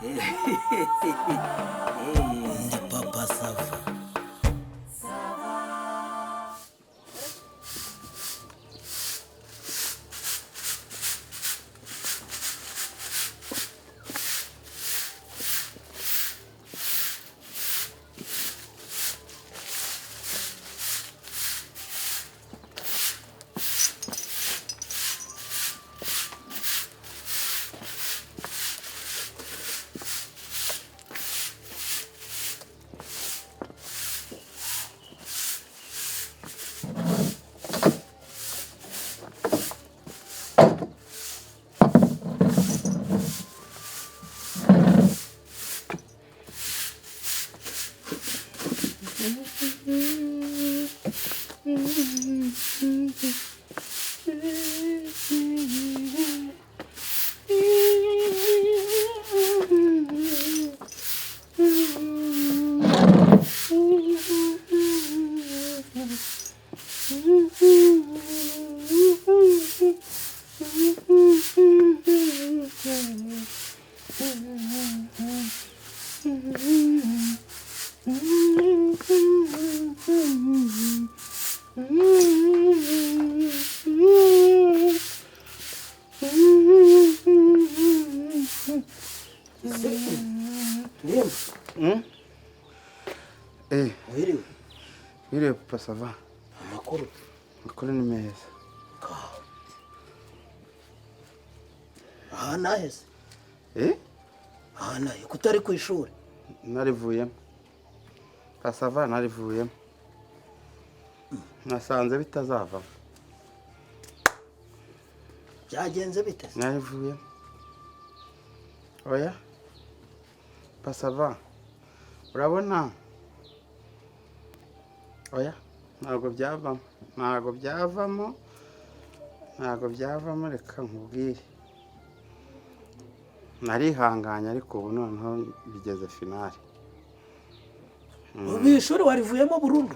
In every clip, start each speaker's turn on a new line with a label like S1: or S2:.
S1: Ndi Papa Sava. Ndembo.
S2: Eh,
S1: Wiriwe.
S2: Wiriwe, Papa Sava.
S1: Amakuru?
S2: Amakuru ni meza.
S1: Aha naheze.
S2: Eh?
S1: Aha nahe kutari ku ishuri?
S2: Narivuyemo. Papa Sava, narivuyemo. Nasanze bitazavamo.
S1: Byagenze bite se?
S2: Narivuyemo. Oya. Papa Sava. Urabona? Oya, ntabwo byavamo. Ntabwo byavamo. Ntabwo byavamo, reka nkubwire. Narihanganye, ariko ubu noneho bigeze finale.
S1: Ubu ishuri warivuyemo burundu?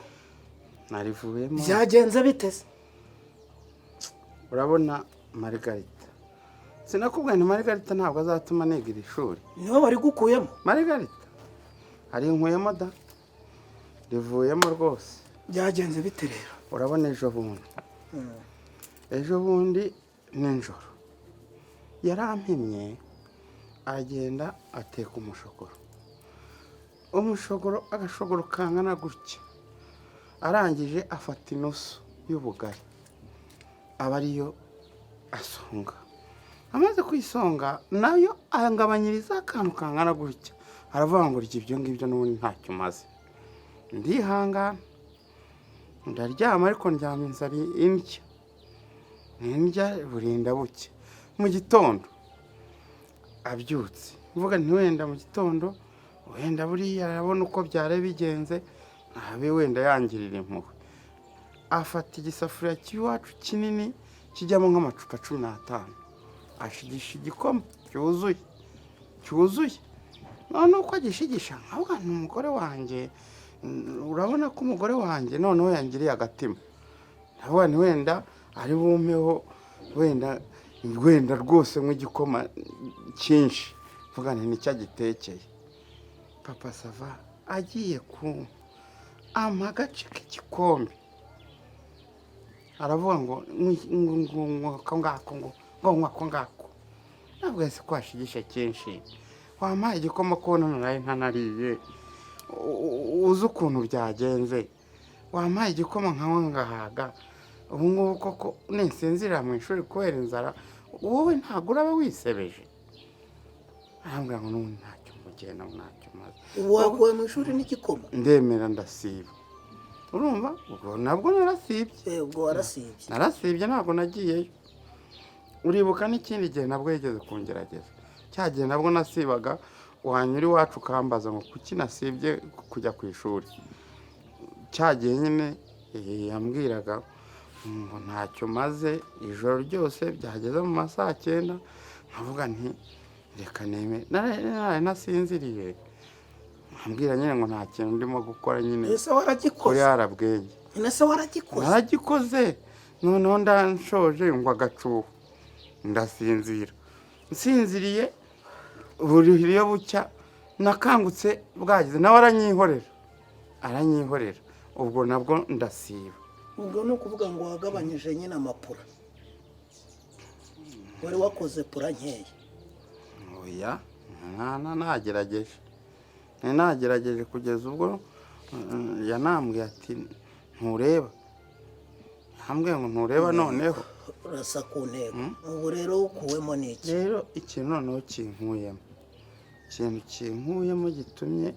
S2: Narivuyemo.
S1: Byagenze bite se?
S2: Urabona Marigarita. Sinakubwiye nti Marigarita ntabwo azatuma niga iri shuri.
S1: Niwe warigukuyemo?
S2: Marigarita. Hari inkuyemo da. Rivuyemo rwose.
S1: Byagenze bite rero?
S2: Urabona ejo bundi. Ejo bundi nijoro. Yarampimye aragenda ateka umushogoro. Umushogoro, agashogoro kangana gutya. Arangije afata inusu y'ubugari. Aba ariyo asonga. Amaze kuyisonga nayo angabanyiriza akantu kangana gutya. Aravuga ngo rya ibyo ngibyo n'ubundi ntacyo umaze. Ndihangana. Ndaryama, ariko ndyama inzara indya. Indya burinda buke. Mu gitondo abyutse, mvuga nti wenda mu gitondo wenda buriya arabona uko byari bigenze, ntabe wenda yangirira impuhwe. Afata igisafuriya cy'iwacu kinini kijyamo nk'amacupa 15, ashigisha igikoma cyuzuye cyuzuye. Noneho uko agishigisha nkavuga nti umugore wanjye, urabona ko umugore wanjye noneho yangiriye agatima. Ndavuga nti wenda ari bumpeho wenda rwose nk'igikoma cyinshi, mvuga nti nicyo agitekeye. Papa Sava, agiye kumpa ampa agace k'igikombe, aravuga ngo ngo ako ngako, ngo nywa ako ngako. Ntabwo ese ko washigisha kenshi wampaye igikoma, ko naraye ntanariye, uzi ukuntu byagenze, wampaye igikoma nkanywa ngahaga. Ubu ngubu koko ninsinzirira mu ishuri kubera inzara, wowe ntabwo uraba wisebeje? Arambwira ngo n'ubundi ntacyo mugenda, ntacyo maze.
S1: Ubu wakuwe mu ishuri n'igikoma?
S2: Ndemera ndasiba. Urumva ubwo nabwo narasibye.
S1: Eh, ubwo warasibye?
S2: Narasibye, ntabwo nagiyeyo. Uribuka n'ikindi gihe nabwo yigeze kungerageza, cya gihe nabwo nasibaga, wanyura iwacu ukambaza ngo kuki nasibye kujya ku ishuri. Cya gihe nyine yambwiraga ngo ntacyo maze ijoro ryose, byageze mu ma saa cyenda nkavuga nti reka neme, naraye nasinziriye, ambwira nyine ngo nta kintu ndimo gukora nyine.
S1: Ese waragikoze?
S2: Kuri yarabwenge.
S1: Ese waragikoze?
S2: Naragikoze, noneho ndanshoje ngo agacuho ndasinzira. Nsinziriye Buri iyo bucya nakangutse bwagize, nawe aranyihorera, aranyihorera, ubwo nabwo ndasiba.
S1: Ubwo ni ukuvuga ngo wagabanyije nyine amapura, wari wakoze pura nkeya.
S2: Oya, nagerageje, nari nagerageje kugeza ubwo yanambwiye ati ntureba, yambwiye ngo ntureba noneho.
S1: Urasa ku ntego. Ubu rero ukuwemo ni iki?
S2: Rero ikintu noneho kinkuyemo, ikintu kinkuyemo gitumye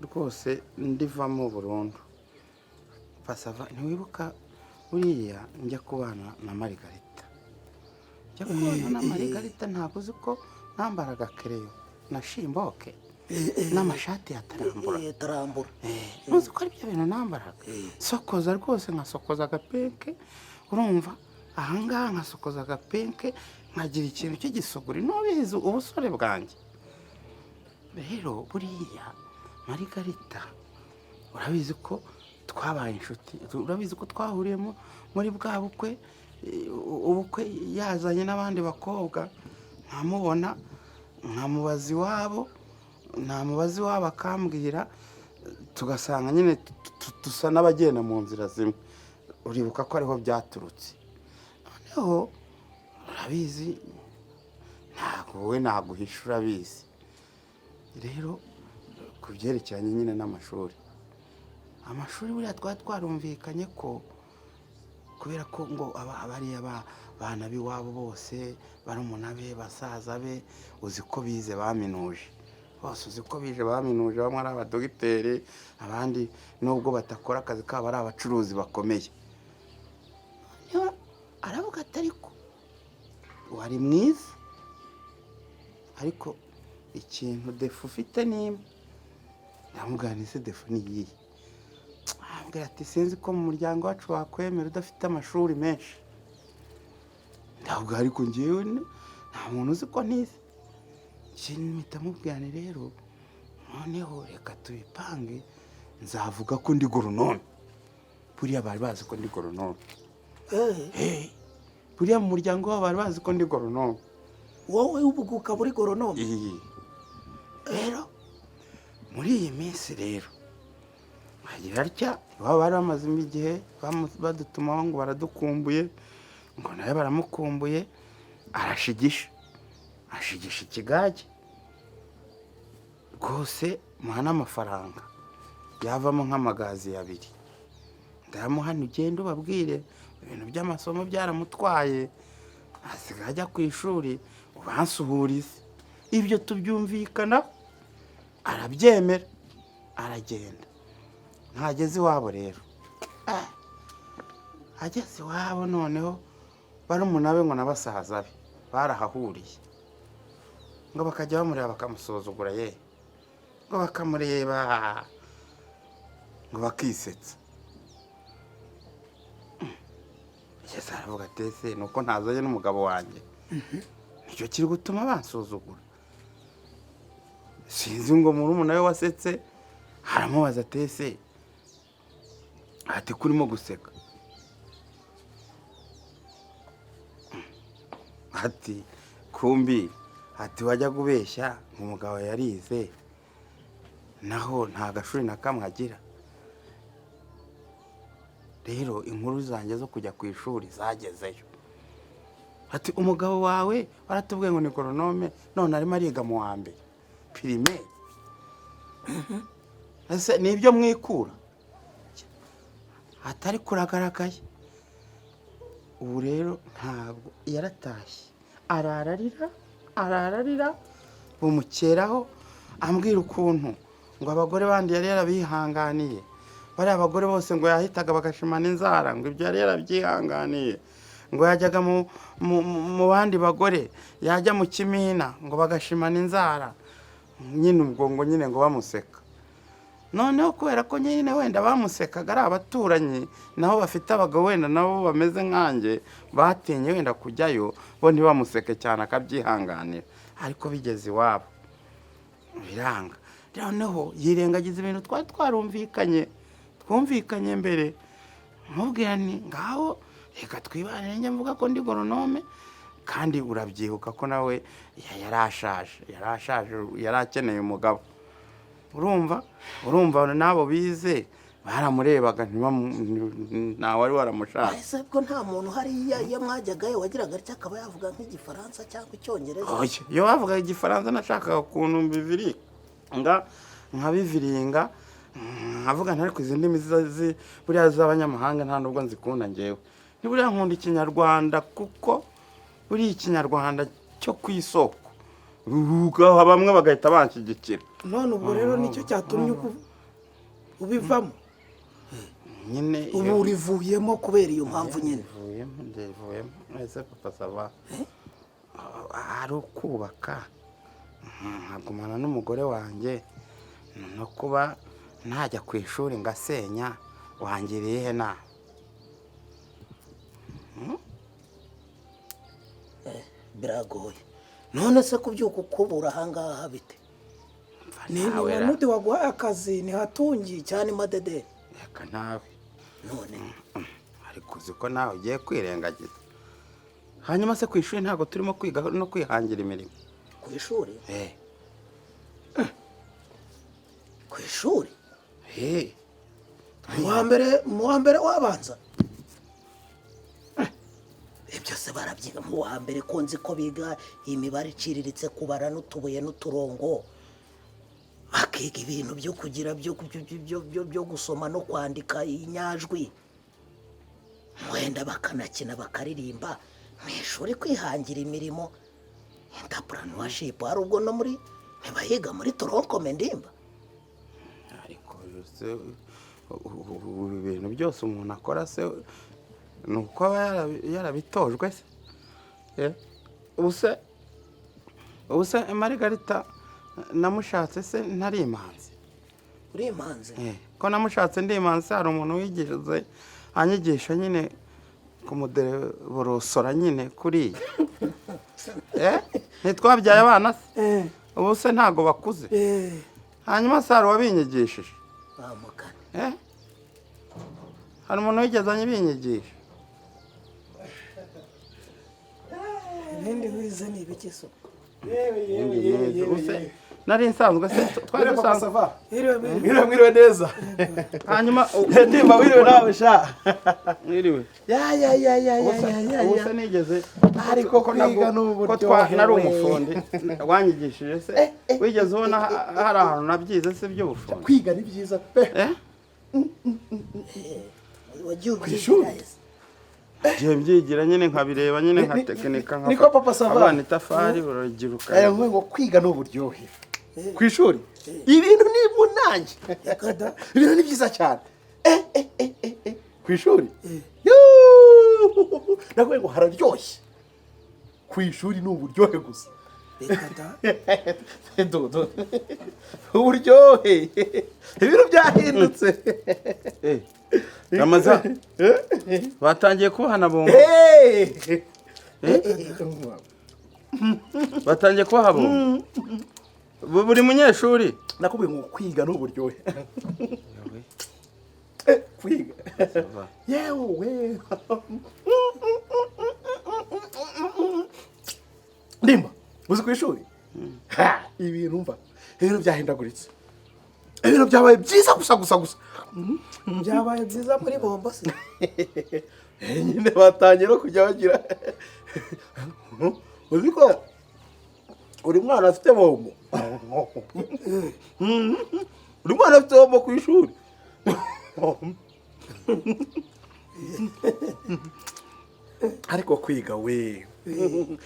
S2: rwose ndivamo burundu, pasava, ntiwibuka buriya njya kubana na Marigarita, njya kubana na Marigarita, ntabwo uzi ko nambaraga kereyo na shimboke n'amashati ya tarambura?
S1: Tarambura.
S2: Ntuzi ko ari byo bintu nambaraga, sokoza rwose, nkasokoza agapenke, urumva, ahangaha nkasokoza agapenke, nkagira ikintu cy'igisuguri, ntubizi ubusore bwanjye. Rero buriya Marigarita, urabizi ko twabaye inshuti, urabizi ko twahuriyemo muri bwa bukwe, ubukwe yazanye n'abandi bakobwa, nkamubona, nkamubaza iwabo, namubaza iwabo akambwira, tugasanga nyine dusa n'abagenda mu nzira zimwe. Uribuka ko ariho byaturutse. Noneho urabizi, ntabwo wowe naguhisha, urabizi. Rero ku byerekeranye nyine n'amashuri, amashuri buriya twari twarumvikanye ko kubera ko ngo bariya bana b'iwabo bose, barumuna be, basaza be, uzi ko bize baminuje bose, uzi ko bije baminuje, bamwe ari abadogiteri, abandi nubwo batakora akazi kabo ari abacuruzi bakomeye. Noneho aravuga ati ariko wari mwiza, ariko ikintu défaut ufite ni imwe. Ndamubwira nti ese défaut ni iyihe? Arambwira ati sinzi ko mu muryango wacu wakwemera udafite amashuri menshi. Ndavuga ariko ngewe nta muntu uzi ko ntize. Mpita mubwira nti rero noneho reka tubipange, nzavuga ko ndi goronome. Buriya bari bazi ko ndi goronome. Hey, buriya mu muryango wabo bari bazi ko ndi goronome.
S1: Wowe ubu ukaba uri goronome?
S2: Iyi rero muri iyi minsi rero agira atya, iwabo bari bamazemo igihe badutumaho ngo baradukumbuye, ngo nawe baramukumbuye, arashigisha, ashigisha ikigage rwose, muha n'amafaranga yavamo nk'amagazi abiri, ndayamuha, ugende ubabwire ibintu by'amasomo byaramutwaye, asigaye ajya ku ishuri, ubansuhurize. Ibyo tubyumvikanaho, arabyemera, aragenda. Ntageze iwabo rero, ageze iwabo noneho barumuna be ngo na basaza be barahahuriye, ngo bakajya bamureba bakamusuzugura, ye, ngo bakamureba ngo bakisetsa. Yesu aravuga ati ese ni uko ntazanye n'umugabo wanjye, nicyo kiri gutuma bansuzugura? Sinzi ngo murumuna we wasetse aramubaza ati ese, ati ko urimo guseka? Ati kumbi, ati wajya kubeshya ngo umugabo yarize, naho nta gashuri na kamwe agira. Rero inkuru zanjye zo kujya ku ishuri zagezeyo. Ati umugabo wawe waratubwiye ngo ni goronome, none arimo ariga mu wa mbere primaire. Ese ni ibyo mwikura atari kuragaragaye? Ubu rero ntabwo yaratashye, arararira, arararira, bumukeraho, ambwira ukuntu ngo abagore bandi yari yarabihanganiye, bariya abagore bose ngo yahitaga bagashimana inzara, ngo ibyo yari yarabyihanganiye, ngo yajyaga mu bandi bagore, yajya mu kimina ngo bagashimana inzara nyine, ubwo ngo nyine ngo bamuseka. Noneho kubera ko nyine wenda bamusekaga ari abaturanyi, nabo bafite abagabo wenda nabo bameze nkanjye, batinye wenda kujyayo, bo ntibamuseke cyane, akabyihanganira, ariko bigeze iwabo biranga. Noneho yirengagiza ibintu twari twarumvikanye, twumvikanye mbere, mubwira ni ngaho reka twibanire, njye mvuga ko ndi goronome. Kandi urabyibuka ko nawe yarashaje, yarashaje, yari akeneye umugabo. Urumva n'abo bize baramurebaga, ntawe wari waramushaka.
S1: Ese bwo nta muntu hariya iyo mwajyagayo wagiraga atya akaba yavuga nk'Igifaransa cyangwa Icyongereza?
S2: Oya, iyo bavugaga Igifaransa nashakaga ukuntu mbiviringa, nkabiviringa, nkavuga nti ariko izi ndimi buriya z'abanyamahanga nta nubwo nzikunda ngewe, ni buriya nkunda Ikinyarwanda, kuko buriya Ikinyarwanda cyo ku isoko. Ugaha bamwe bagahita banshyigikira.
S3: None ubwo rero nicyo cyatumye ubivamo?
S2: Nyine.
S1: Ubu urivuyemo kubera iyo mpamvu nyine?
S2: Ndivuyemo, ndivuyemo. Ese Papa Sava, ari ukubaka nkagumana n'umugore wanjye no kuba ntajya ku ishuri ngasenya, wangiriye ihe nama?
S1: Biragoye. None se kubyuka ukubura ahangaha bite?
S3: Ni
S2: Nawe ra.
S3: Mamude waguhaye akazi ntihatungiye?
S1: Cyane madederi.
S2: Reka nawe.
S1: None?
S2: Ariko uzi ko nawe ugiye kwirengagiza. Hanyuma se ku ishuri ntabwo turimo kwiga no kwihangira imirimo?
S1: Ku ishuri?
S2: Eh.
S1: Ku ishuri?
S2: Eh.
S1: Mu wa mbere wabanza ibyo se barabyiga mu wa mbere? Ko nzi ko biga imibare iciriritse, kubara n'utubuye n'uturongo, bakiga ibintu byo kugira byo gusoma no kwandika inyajwi, wenda bakanakina, bakaririmba. Mu ishuri kwihangira imirimo, entrepreneurship, hari ubwo no muri ntibahiga muri tronc commun, ndimba?
S2: Ariko se ibintu byose umuntu akora se ni uko aba yarabitojwe se? Eh, ubu se Marigarita namushatse se ntari imanzi?
S1: Uri imanzi?
S2: Eh, ko namushatse ndi imanzi, hari umuntu wigeze anyigisha nyine kumudeborosora nyine kuriya? Eh, ntitwabyaye abana se?
S3: Eh.
S2: Ubu se ntago bakuze?
S3: Eh.
S2: Hanyuma se hari uwabinyigishije?
S1: Bamugana.
S2: Eh? Hari umuntu wigeze abinyigisha?
S3: Ibindi wize ni ibiki se?
S4: Yewe yewe yewe yewe!
S2: Ubuse nari nsanzwe se twari
S4: Mwiriwe, Papa
S2: dusanzwe?
S4: Sava.
S3: Mwiriwe, mwiriwe.
S4: Mwiriwe, mwiriwe neza.
S2: Hanyuma
S4: Ndimba, wiriwe nawe sha.
S2: Mwiriwe.
S4: Ya ya ya ya ya
S2: Ubuse
S4: ya ya!
S2: ubuse nigeze
S4: Ariko
S2: ko
S4: kwiga ni
S2: ko nari
S4: uburyohe.
S2: umufundi wanyigishije se, wigeze ubona hari ahantu nabyize se by'ubufundi?
S4: Kwiga ni byiza pe.
S2: Eh?
S1: Wagiye
S4: Ishuri?
S1: ubyigira ese?
S2: Ngiye mbyigira nyine, nkabireba nyine, nkatekinika.
S4: Niko, Papa Sava.
S2: Abana itafari urubyiruka.
S4: Aya ngo kwiga ni uburyohe. Ku ishuri ibintu ni munange, ibintu ni byiza cyane. Eh, eh, eh, eh, eh. Ku ishuri. Yuuu! Nakubwiye ngo hararyoshye ku ishuri, ni uburyohe gusa.
S3: Reka da!
S4: Dodo, uburyohe, ibintu byahindutse.
S2: Eh, Ramaza, batangiye kubahana bombo.
S4: Hey!
S2: Batangiye kubaha bombo buri munyeshuri.
S4: Nakubwiye ngo kwiga ni uburyohe. Kwiga, yewe ndimba, uzi ku ishuri? Ha, ibintu mva, ibintu byahindaguritse, ibintu byabaye byiza gusa gusa gusa.
S3: Byabaye byiza muri bombo se?
S4: Nyine batangiye no kujya bagira, uzi ko buri mwana afite bombo? Buri mwana afite bombo ku ishuri. Ariko kwiga we,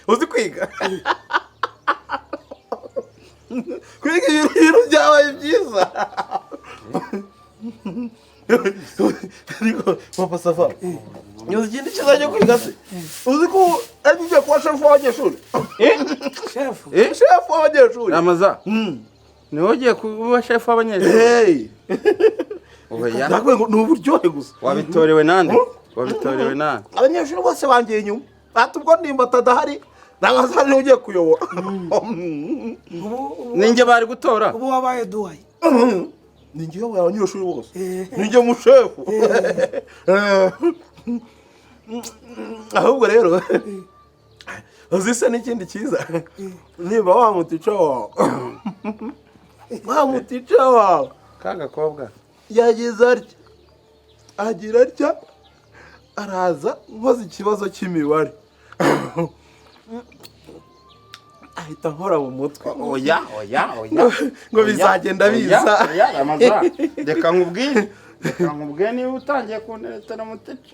S4: uzi kwiga, kwiga ibintu byabaye byiza. Ariko Papa Sava, uzi ikindi cyiza cyo kwiga se? Uzi ko ari ugiye kuba shefu w'abanyeshuri?
S3: Shefu?
S2: Eh?
S4: Shefu w'abanyeshuri.
S2: Ramaza, niwe ugiye kuba shefu w'abanyeshuri?
S4: Hey!
S2: Oya.
S4: Nakubwiye ngo ni uburyohe gusa.
S2: Wabitorewe nande? Wabitorewe nande?
S4: Abanyeshuri bose bangiye inyuma, ati ubwo nimba atadahari ntabwo niwe ugiye kuyobora.
S3: Ubu
S2: Ninjye bari gutora.
S3: Ubu wabaye duwaye.
S4: Ni njye uyoboye abanyeshuri bose.
S3: Eh.
S4: Ni njye mushefu. Ahubwo rero Uzi se n'ikindi cyiza, niba wa mutica wawe, wa mutica wawe
S2: Ka gakobwa?
S4: Yagize atya, agira atya, araza, nkoze ikibazo cy'imibare ahita nkora mu mutwe.
S2: Oya, oya, oya.
S4: Ngo bizagenda biza.
S2: Oya, Ramazan, reka nkubwire, reka nkubwire, niba utangiye kunteretera umutica,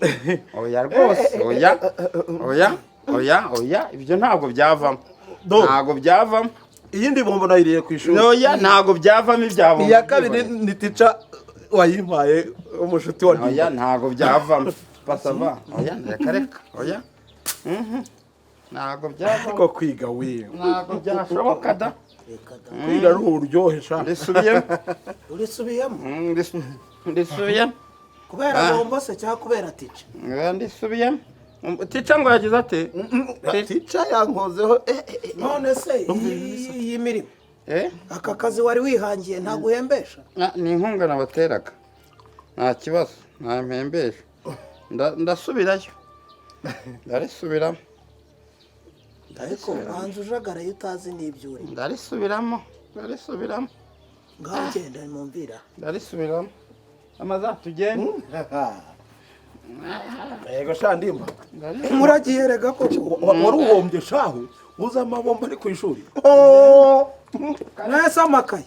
S2: oya rwose, oya, oya, oya, oya, ibyo ntabwo byavamo.
S4: Do.
S2: Ntabwo byavamo.
S4: Iyindi bombo nayiriye ku ishuri.
S2: Oya, ntabwo byavamo ibya bombo.
S4: Iya kabiri ni tica wayimpaye, umushuti wa
S2: Oya.
S4: Ndimba.
S2: Ntabwo byavamo, pasava, oya, reka, reka, oya. Ntabwo byavamo.
S4: Ariko kwiga we!
S2: Ntabwo byashoboka da.
S1: Reka da.
S4: Kwiga ni uburyohe sha.
S2: Ndisubiyemo.
S1: Urisubiyemo?
S2: Ndisubiyemo.
S1: Kubera
S2: Ah.
S1: bombo se cyangwa kubera tica?
S2: Oya, ndisubiyemo. Tica ngo yagize ate?
S4: Tica yankozeho eh, eh, eh.
S1: None se iyi mirimo,
S2: Eh?
S1: aka kazi wari wihangiye, ntabwo uhembesha?
S2: Ah, ni inkunga nabateraga, nta kibazo, nta mpembesha. Ndasubirayo, ndarisubiramo.
S1: Ariko banza ujagaraye utazi n'ibyo urimo.
S2: Ndarisubiramo, ndarisubiramo.
S1: Ngaho genda mumvira.
S2: Ndarisubiramo, amaza tugende.
S4: Yego sha Ndimba.
S3: Muragiye rega koko.
S4: Wari uhombye shahu, uzi amabombo ari ku ishuri?
S3: Mwese amakaye?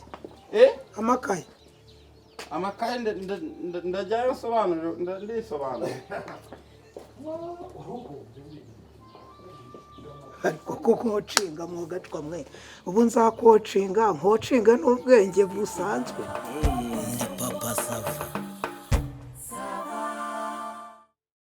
S2: Eh?
S3: Amakaye?
S2: Amakaye ndajyayo nsobanura, ndisobanura.
S1: Ariko kuko nkocinga mwogacwa mwe.
S3: Ubu nzakocinga, nkocinga n'ubwenge busanzwe.
S1: Ndi Papa Sava.